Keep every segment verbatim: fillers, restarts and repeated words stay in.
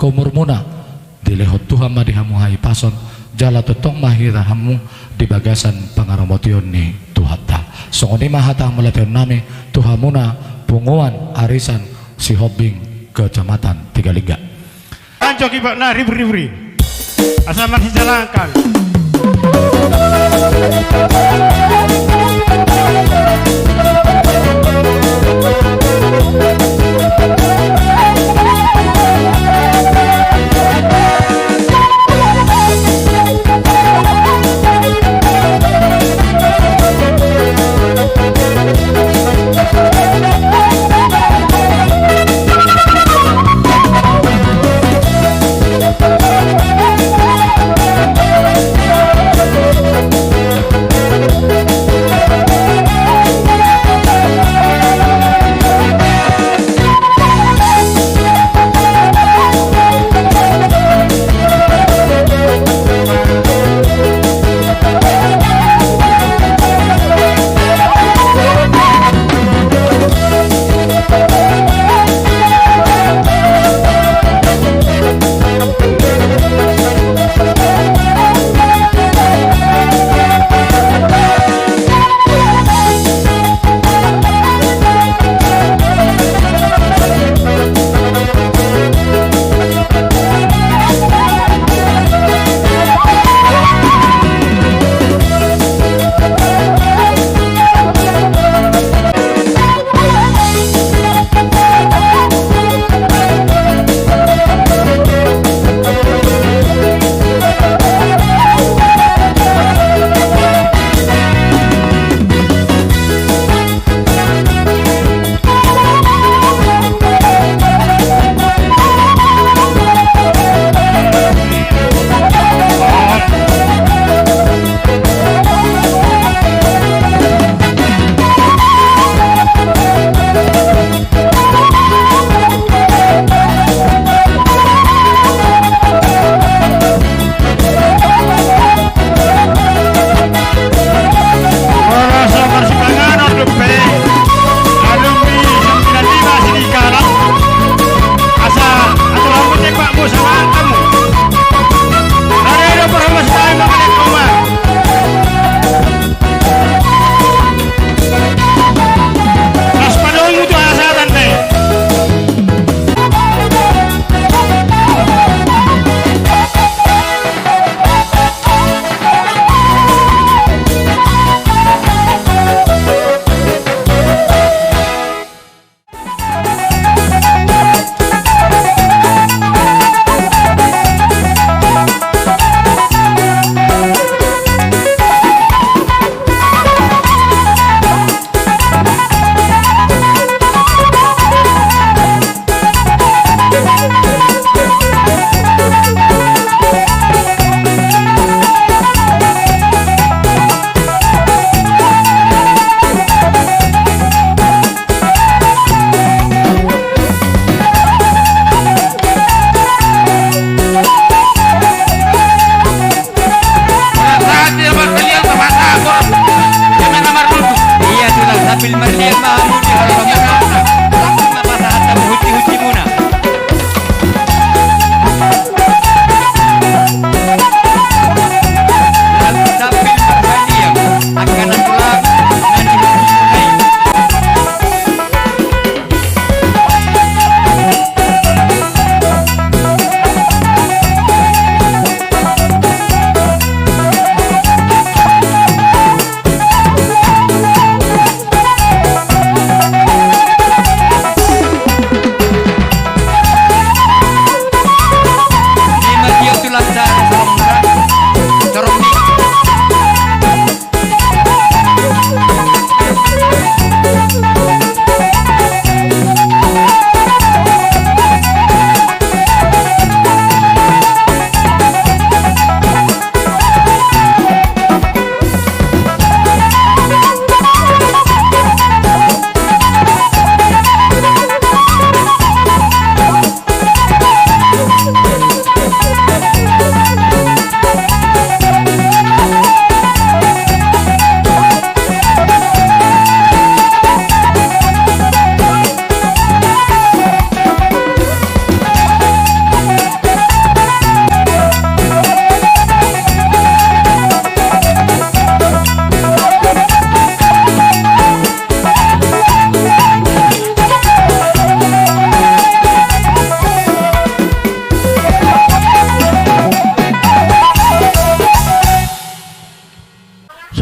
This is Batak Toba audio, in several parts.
umurmuna. Dilehon Tuhan ma di hamu hahipason, jala tongtong ma hita hamu di bagasan pangaramotion ni Tuhanta. Songon i ma hata hamauliateonnami tu hamuna punguan arisan Sihombing Kecamatan Tegalingga. Anjok iba na ribur-riburi. Asa marsijalangan.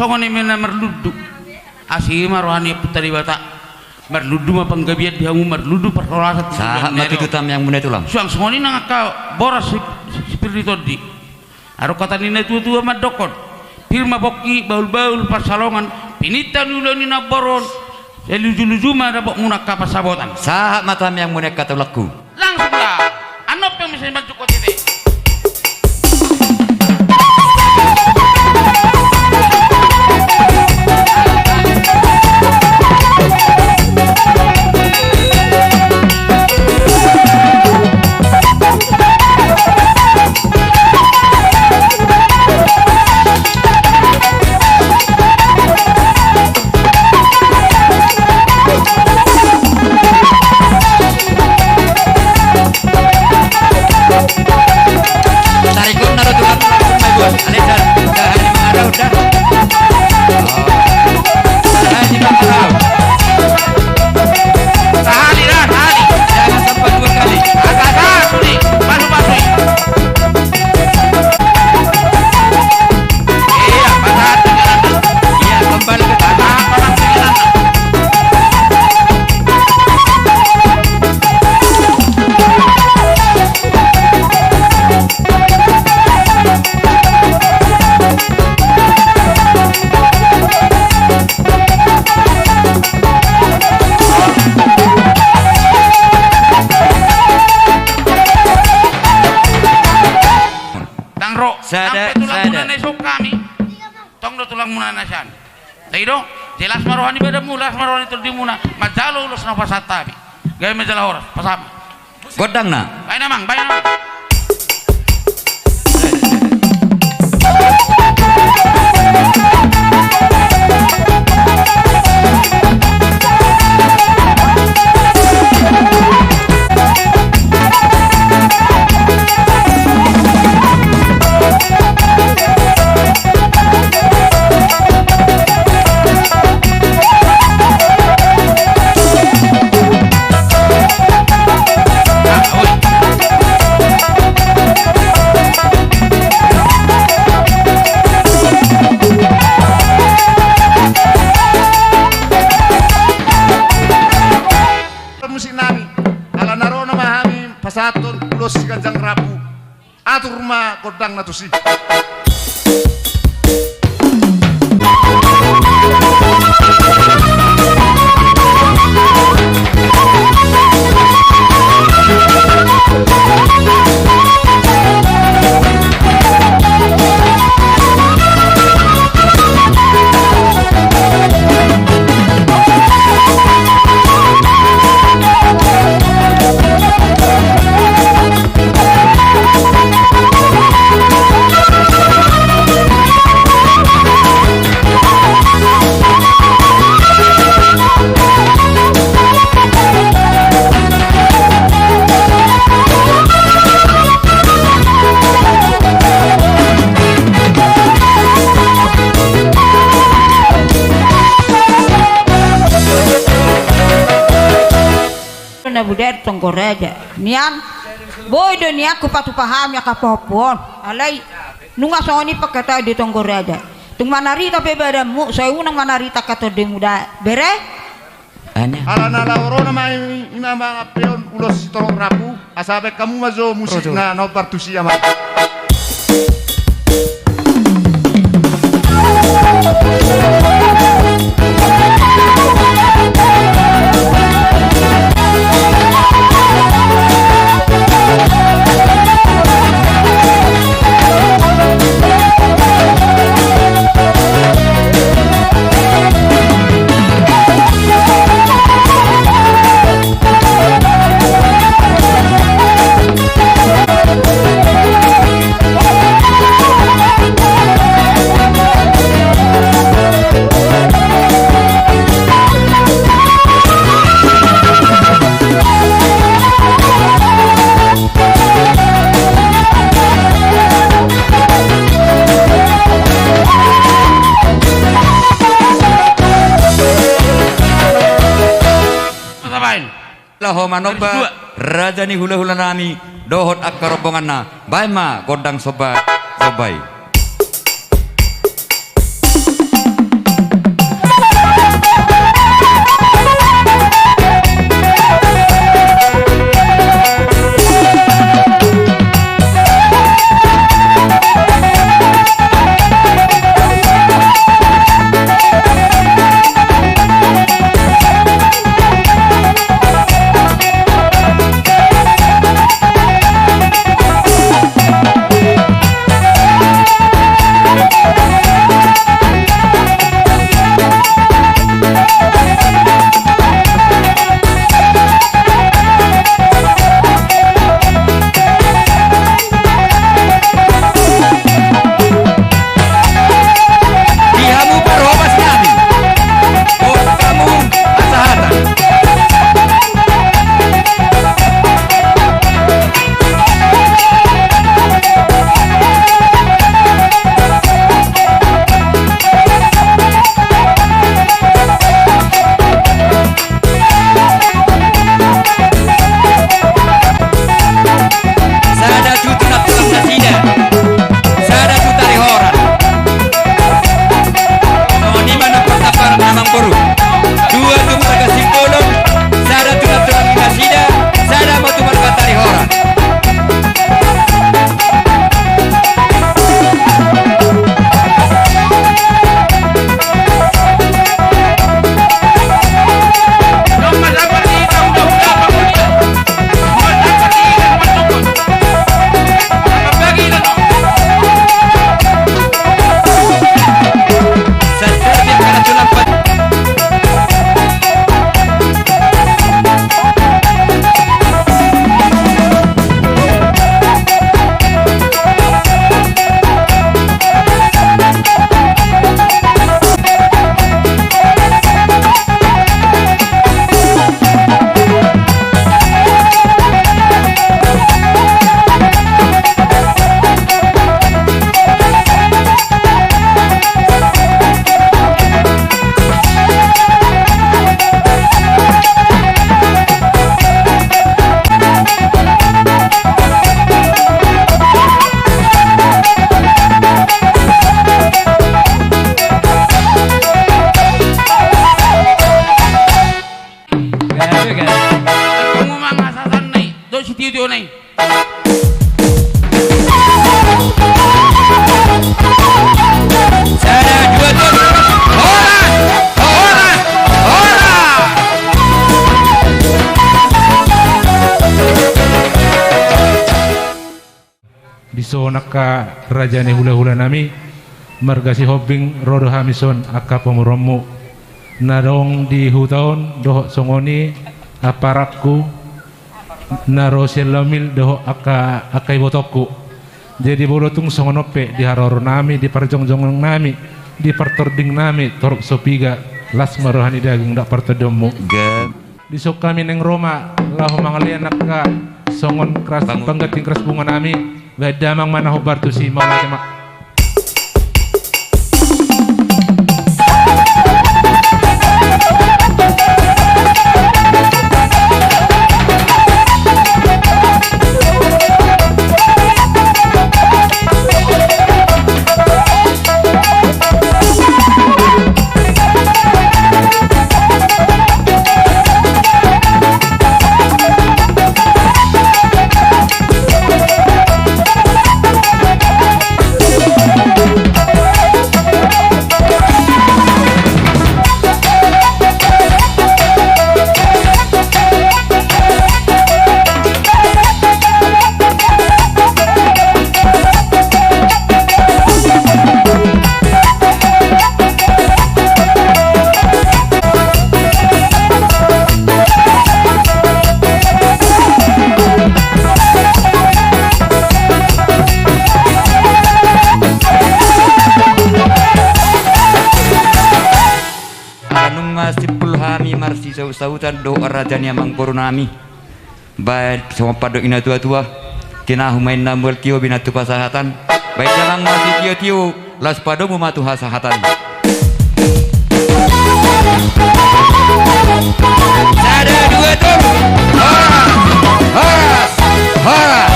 Songon i ma na marlundu. Asi ma roha ni Ompunta Debata. Marlundu ma panggabean di hamu, marlundu parhorasan. Sahat ma tutu tangiang muna i, Tulang. Suang songon i nang angka boras si, si, sipir ni tondi. Adong hata ni na tuatua mandokkon: Pir ma pongki, bahulbahul pansalongan, pinangido ni ulaon ni namboru on, sai lujuluju ma dapot muna angka pansamotan. Sahat ma tangiang muna i, angka tulangku. Langsung da. Annon pe muse manjungkon jete. Tarikonna do tulang, tulang, tulang, tulang. Ale, dah, dah, hari mangarau, dah. Oh. Dah, hari mangarau. Sahali, dah, sahali. Jangan sampai dua kali. Agak sahali, pasu-pasu. Iya, pasahat pikiranna. Iya, kembali ke sana. Pasahat pikiranna. Ndang ro, sada, sampe tulang sada. Muna na i, songon hami. Tong do tulang muna na sian. Taida do, las ma roha ni badanmu, las ma roha ni tondimuna, manjalo ulos na pasahat hami. Gabe ma jala horas, pasahat ma. Gondangna. Baen amang, baen amang. Musik nami, ala na ro nama hami pasahathon ulos siganjang rambu. Atur ma gondangna tusi. Na budaya tonggo raja nian. Boi do nian hupatupa hami angka pahompu on. Alai nunga songon i pangkataion di tonggo raja. Tung manarita pe badanmu, sai unang manarita angka tondimu da, bere. Ala na laho ro nama i, i ma mangampeon ulos sitorop rambu. Asa baen hamu ma jo musik na nombar tusi, amang. Laho manomba raja ni hulahula nami dohot angka rombonganna. Baen ma gondang somba, somba i. Songon angka raja ni hulahula nami, marga Sihombing, ro do hami son angka pamoruonmu na adong di huta on, dohot songon i amparangku na ro sian Laumil dohot angka, angka ibotongku. Jadi molo tung songon on pe di haroro nami, di parjongjong nami, di partording nami, torop so piga, las ma roha ni daging dohot partondionmu. Ga. Dison hami naeng ro ma laho mangalean angka songon keras, pangganti keras bunga nami. Baen damang ma na hombar tusi, mauliate ma. Nunga simpul hami marsisaut-sautan dohot raja ni amangboru nami. Baen songon pandok ni natua-tua: Tinahu ma inna mual tio, binantu pasahatan. Baen damang ma sitio-tio, laos padomu ma tu hasahatan. Sada, dua, tolu. Horas, horas, horas.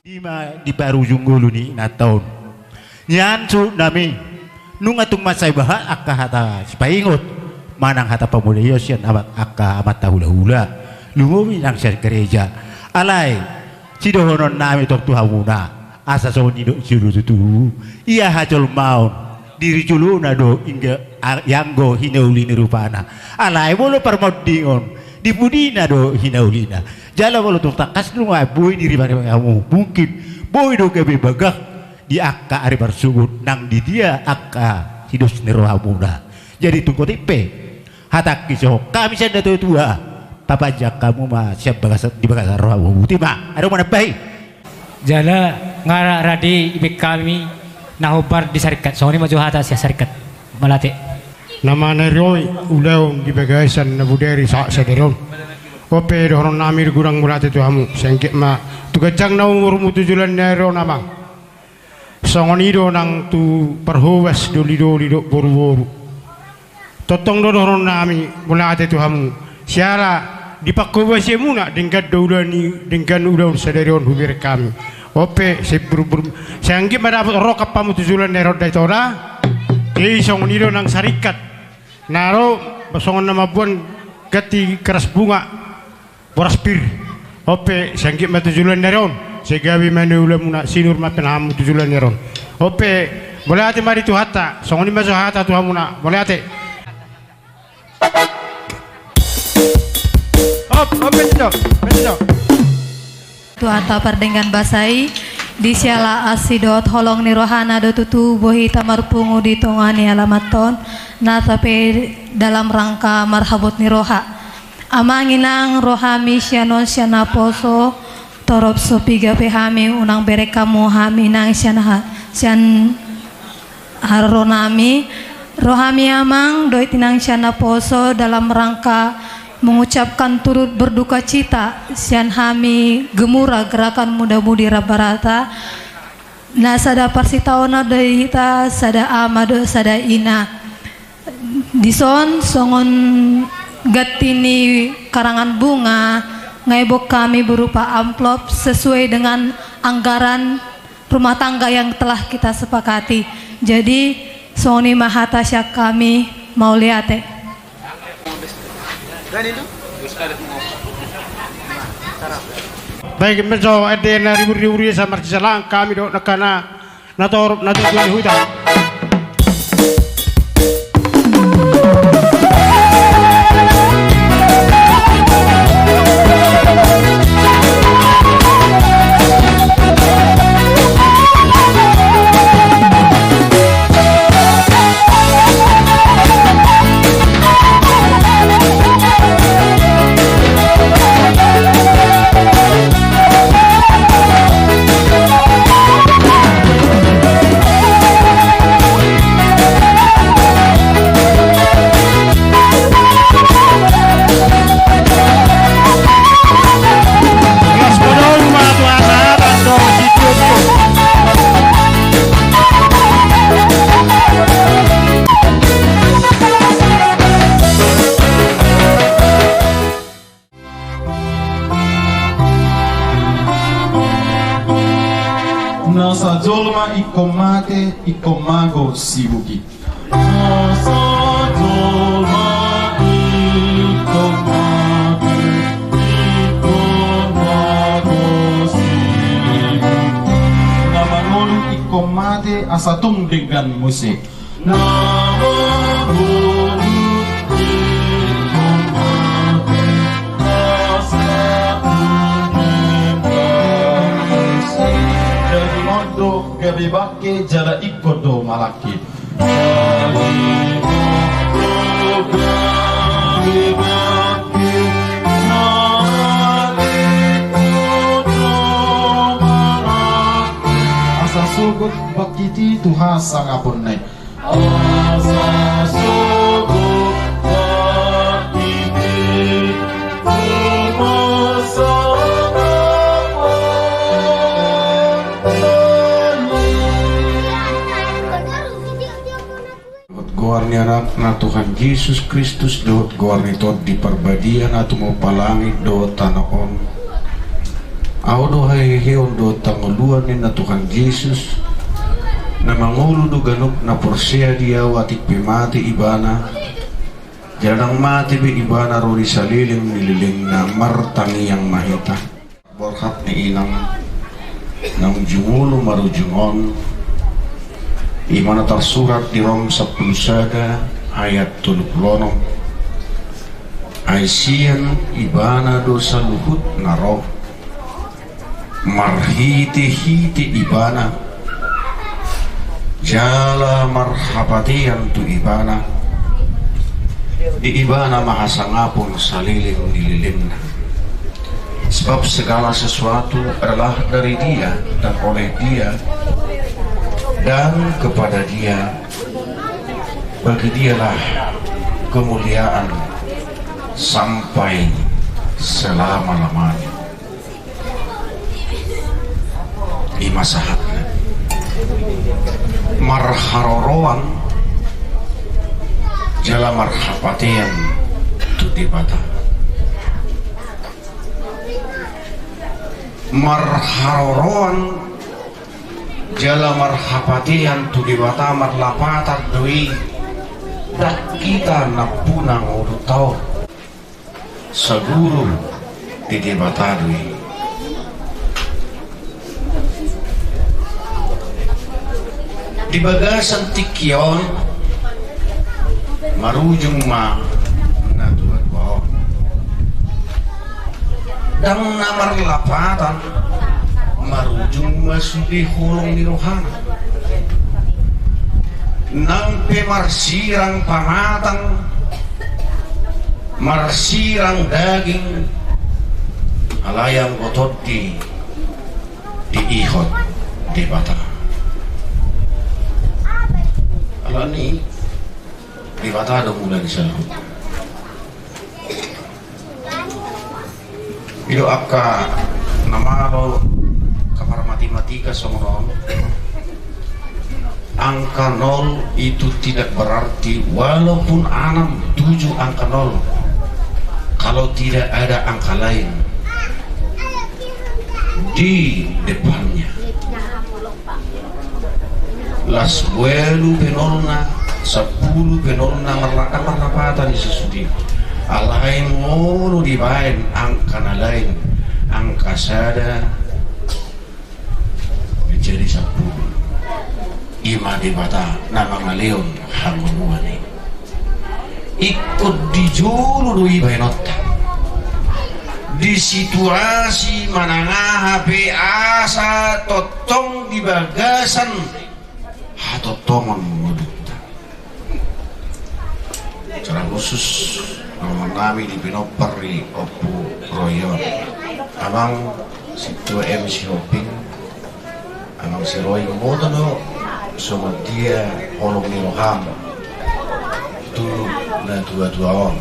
Ima di parujung ngolu ni inanta on. Nian suhut nami, nunga tung mansai bahat angka hata sipaingot manang hata pamolei on sian ama-, angka amanta hulahula, lumobi nang sian gareja. Alai sidohonon nami tong tu hamuna, asa songon i do jolo tutu. Ia hajolmaon, diri jolona do ingga, a-, ianggo hinauli ni rupana. Alai molo parmondingon, di pudina do hinaulina. Jala molo tung tangkas nunga boi diriba-riba hamu, mungkin boi do gabe bagak di angka ari marsogot nang di dia angka sidos ni rohamuna. Jadi tung otik pe hatangki songon hami sian natua-tua, tapanjang hamu ma sian bagasan, di bagasan rohamu. Botima, adong manambahi? Jala nga rade dibaen hami na hombar di sarikat. Songon i ma jo hata sian sarikat. Mauliate. Na manarihon ulaon di bagasan na bodari sahat sadari on. On pe dohonon nami di godang mauliate tu hamu. Sai anggiat ma tu ganjang na umurmu tu joloan ni ari on, amang. Songon i do nang tu parhobas, doli-doli dohot boru-boru. Tongtong do dohonon nami mauliate tu hamu. Siala di panghobasionmuna denggan do ulaon i, denggan ulaon sadari on hubereng hami. On pe sai buru-buru, sai anggiat ma dapot rongkap hamu tu joloan ni ari on, da ito da. Jadi songon i do nang sarikat na ro songon na mamboan ganti keras bunga, boras pir. On pe sai anggiat ma tu joloan ni ari on, sai gabe ma na ulaonmuna, sinur ma pinahanmu tu joloan ni ari on. On pe mauliate ma di Tuhanta. Songon i ma jo hata tu hamuna. Mauliate. Op, op, penjo, penjo. Tuhanta pardenggan basa i, di siala asi dohot holong ni rohana do tutu boi hita marpungu di tonga ni alamat on, nasa pe dalam rangka marhabot ni roha. Amang inang, ro hami sian on sian naposo, torop so piga pe hami unang bereng hamu, hami nang sian ha-, sian haroro nami. Ro hami amang dohot inang sian naposo dalam rangka mengucapkan turut berduka cita sian hami Gemura Gerakan Muda Mudi Rambarata. Na sada parsitaonon do hita, sada ama dohot sada ina. Dison songon ganti ni karangan bunga, nga ibon hami berupa amplop sesuai dengan anggaran rumah tangga yang telah kita sepakati. Jadi songon i ma hata sian hami, mauliate. Baik, menso ende na ribur-ribur i, asa marsisalaan hami dohot angka na torop na tutu di huta. Nasa jolma ingkon mate, ingkon mago sibuki. Nasa jolma ingkon mate, ingkon mago sibuki. Na mangolu ingkon mate, asa tung denggan muse. Na mangolu ingkon mate, asa tung denggan muse. Jadi on do gabe bangke jala ingkon do malangke. Jadi on do gabe bangke, na ingkon do malangke. Asa sogot bangkit i tu hasangaponna i. Asa sogot bangkit i tu hasangaponna i. Dohot goar ni Anakna Tuhan Jesus Kristus, dohot goar ni Tondi Parbadia na tumompa langit dohot tano on. Ahu do haheheon dohot hangoluan ninna Tuhan Jesus, na mangolu do ganup na porsea di Ahu atik pe mate ibana, jala ndang mate be ibana ro di saleleng ni lelengna. Martangiang ma hita. Borhat ni inang naung jumolo marujung on, i ma na tarsurat di Rom sampulu sada ayat tolu pulu onom. Ai sian ibana do saluhutna ro, marhitehite ibana, jala marhapatean tu ibana, di ibana ma hasangapon saleleng ni lelengna. Sebab segala sesuatu adalah dari Dia dan oleh Dia dan kepada Dia. Bagi Dialah kemuliaan sampai selama-lamanya. I ma sahatna. Marharoroan jala marhapatean tu Debata. Marharoroan jala marhapatean tu Debata marlapatan do i. Ndang hita nampuna ngolunta on. Saguru di Debata do i. Di bagasan tingki on marujung ma na tua-tua on. Ndang na marlapatan marujung ma sude holong ni rohana. Nang pe marsirang pamatang, marsirang daging, alai anggo tondi diihot Debata. Alani Debata do mula ni saluhut. I do angka na malo angka parmatematika songon on. Angka nol itu tidak berarti walaupun anam tujuh angka nol, kalau tidak ada angka lain di depannya. Las ualu pe nolna, sampulu pe nolna, marlapatan, marlapatan i sasude. Alai molo dibaen angka na lain, angka sada menjadi sampulu. I ma Debata na mangalehon hangoluan i. Ingkon di jolo do i baenonta. Di situasi manang aha pe asa tongtong di bagasan hatongtongon ngolunta. Secara khusus, amang nami di pinompar di Ompu Roy on. Amang, sintua M C Holding, Amang si Roy, boto do songon dia holong ni roham tu na tua-tua on.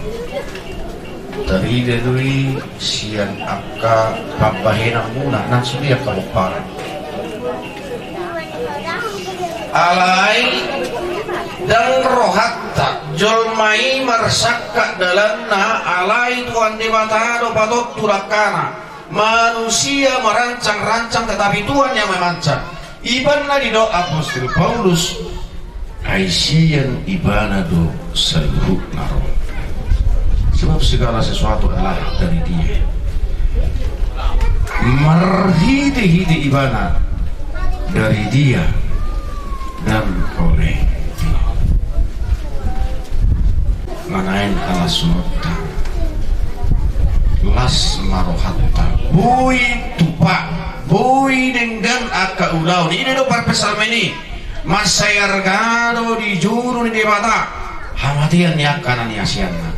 Tarida do i sian angka pambahenanmuna nang sude angka pomparan. Alai ndang rohanta jolma i marsangkap dalanna, alai Tuhan Debata do patontu dangkana. Manusia merancang-rancang, tetapi Tuhan yang memancang. Ibana didok apostel Paulus, ai sian ibana do saluhutna ro. Sebab segala sesuatu adalah dari dia. Marhitehite ibana, dari dia, dan oleh dia. Manaen halas rohanta, las ma rohanta. Boi tupa, boi denggan angka ulaon. I do parpsalmen i. Mansai arga do di juru ni Debata hamatean ni angka na niasianna.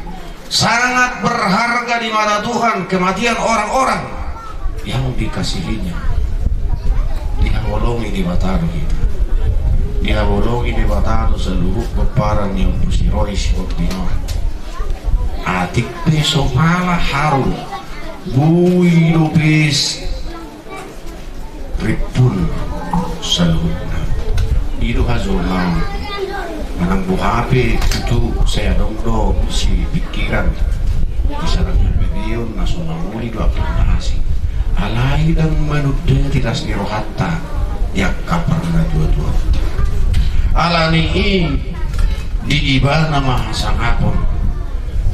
Sangat berharga di mata Tuhan kematian orang-orang yang dikasihinya. Dihaholongi Debata do hita. Dihaholongi Debata do saluhut pomparan ni Ompu Sirois Sihombing on. Atik pe so pala haru, boi do pes rimpun saluhutna. I do hajolmaon. Manang boha pe tutu sai adong do sipingkiran, bisa na pembebeon na so mangoli do ampang na asing. Alai ndang manundati las ni rohanta di angka parnatua-tuaonta. Alani i di ibana ma hasangapon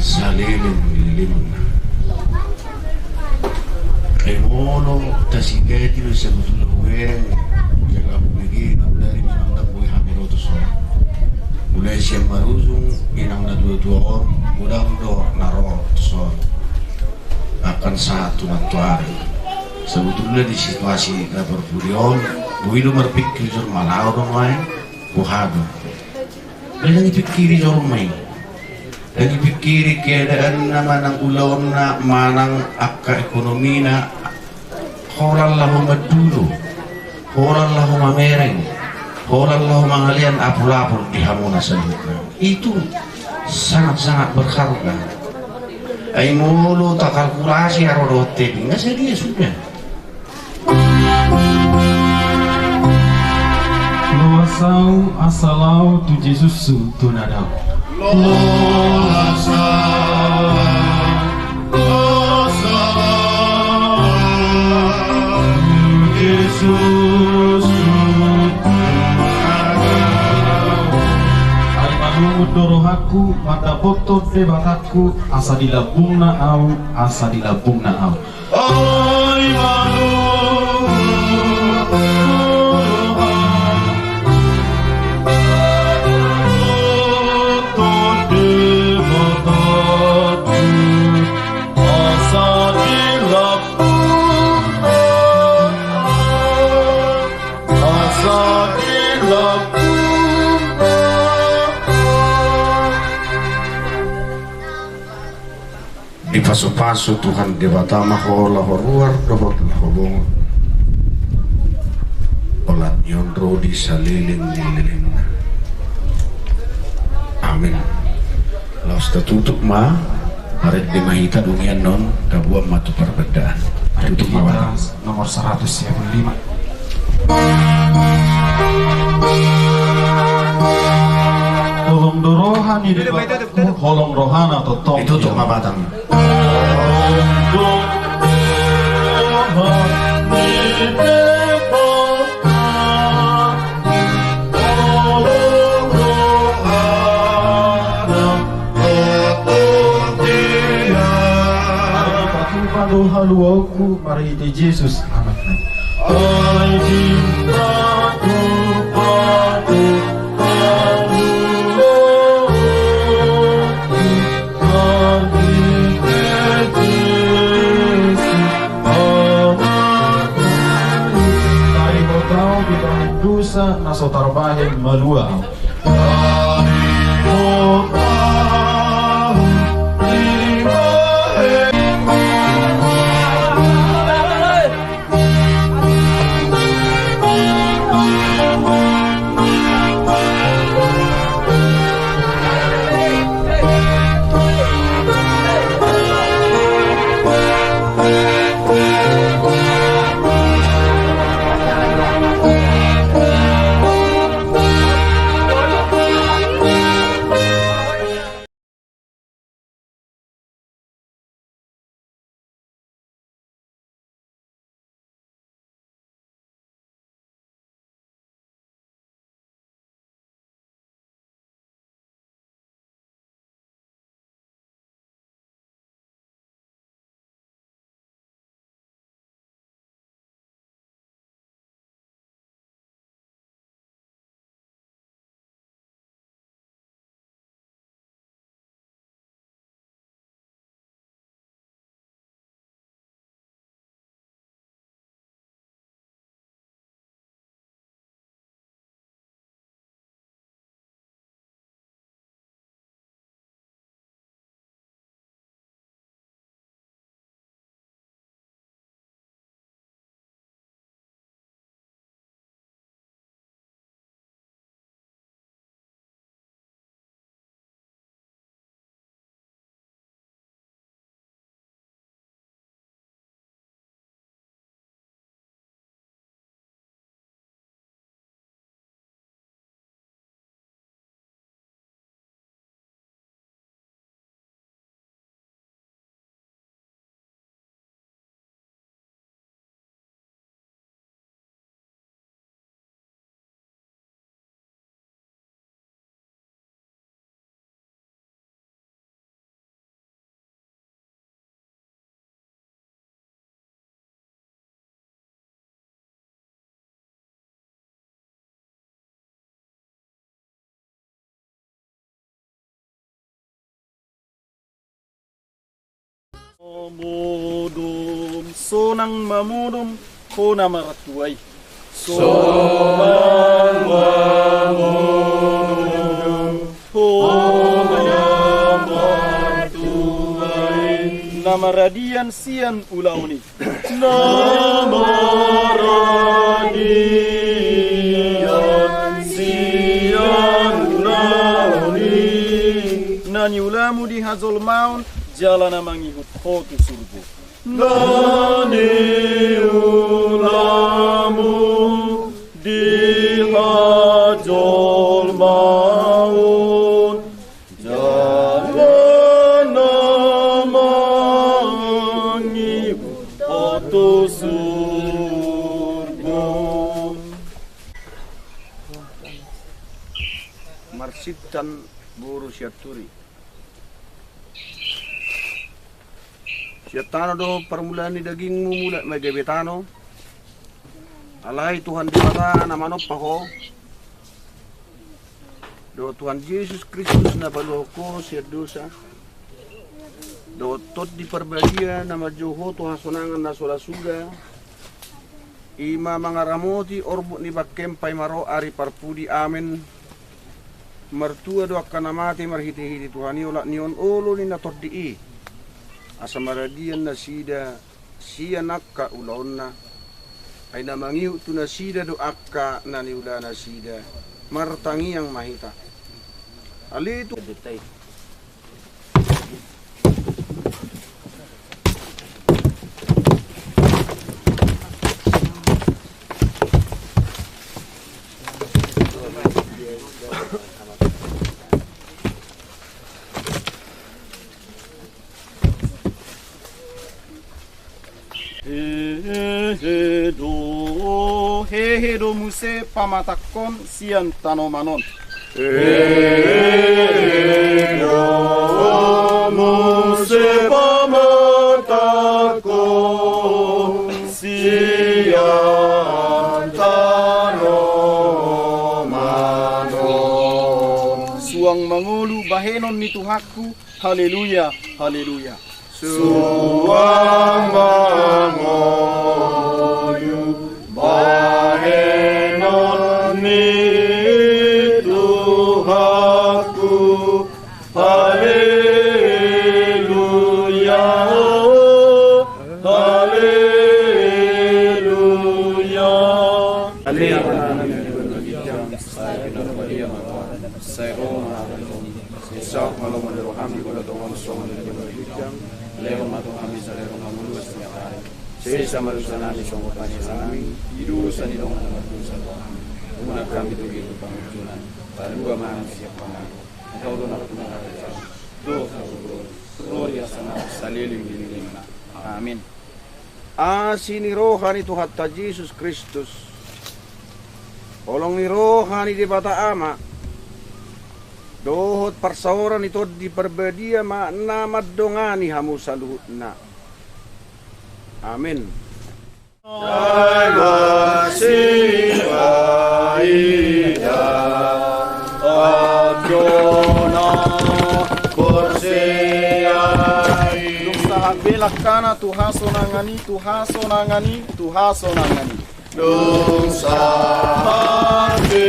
saleleng-lelengna. Ai molo tasigati do sabotulna hubereng jala hubege na bodari memang ndang boi hami ro tuson. Mulai sian marujung inang na tua-tua on, godang do na ro tuson. Bahkan sahat tu nantuari. Sabotulna di situasi na parpudi on, boi do marpingkir jolma laho do nuaeng, boha do. Ndang dipingkiri jolma i. Ndang dipingkiri keadaanna manang ulaonna manang angka ekonomina. Holan laho mandulo, holan laho mamereng, holan laho mangalean apul-apul di hamuna saluhutna. Itu sangat-sangat berharga. Ai molo takalkulasi aro dohot tebing, nga sadia suda. Loas au asa laho tu Jesus tu na dao. Loas au asa laho tu Jesus tu na dao. Ai malungun do rohangku mandapothon Debatangku, asa di lambungna au, asa di lambungna au. Ai malungun do rohangku, mandapothon Debatangku, asa di lambungna, asa di lambungna. Dipasupasu Tuhan Debata ma ho laho ruar dohot laho bongot. Olat ni on ro di saleleng ni lelengna. Amin. Laos tatutup ma, marende ma hita, dung i annon taboan ma tu parbandaan. Tutup ma. Nomor seratus sia puluh lima. Holong do roha ni Debata, holong rohana tongtong. Ditutup ma batang. Holong do roha ni Debata, holong rohana tongtong. Ai dipatupa do haluaonku marhite Jesus Anakna. Ai dipatupa do haluaonku marhite Jesus Anakna. Tarihot au dibahen dosa na so tarbahen malua au. Mamodom, sonang mamodom, ho na martua i. Sonang mamodom, ho na martua i. Na maradian sian ulaon i. Na maradian sian ulaon i. Na niulamu di hajolmaon, jala na mangihut ho tu surgo. Na niulamu di hajolmaon, jala na mangihut ho tu surgo. Marsintan boru Sianturi. Sian tano do parmulaan ni dagingmu, mulak ma i gabe tano. Alai Tuhan Debata na manompa ho, dohot Tuhan Jesus Kristus na paluahon ho sian dosa, dohot Tondi Parbadia na manjou ho tu hasonangan na so ra suda, i ma mangaramoti orbuk ni bangkem paima ro ari parpudi. Amen. Martua do angka na mate marhitehite Tuhan i, olat ni on olo ni na tondi i, asa maradian nasida sian angka ulaonna. Ai na mangihut tu nasida do angka na niulanasida. Martangiang ma hita. Ale Tuhan. Hehe do, hehe do muse pamatangkon sian tanoman on. Hehe do muse pamatangkon sian tanoman on. Suang mangolu bahenon ni Tuhanku. Haleluya, haleluya. Suang mangolu bahenon ni Tuhanku. Haleluya, haleluya. Haleluya. Sai ro ma roham di bagasan roham, di bagasan roham, di bagasan roham. Lehon ma tu hami sadari on hangoluan siapari. Sesa ma dosanami songon panesanami di dosa ni dongan na mardosa tu hami. Unang hami togihon tu pangunjunan. Palua ma hami sian pangago. Engkau do na tumangkasai dosa, rori, hasangapon saleleng ni lelengna. Amin. Asi ni roha ni Tuhanta Jesus Kristus, holong ni roha ni Debata Ama, dohot parsaoran ni Tondi Parbadia ma na mandongani hamu saluhutna. Amin. Sai masipaida angka na porsea i. Dung sahat be langkana tu hasonangan i, tu hasonangan i, tu hasonangan i. Dung sahat be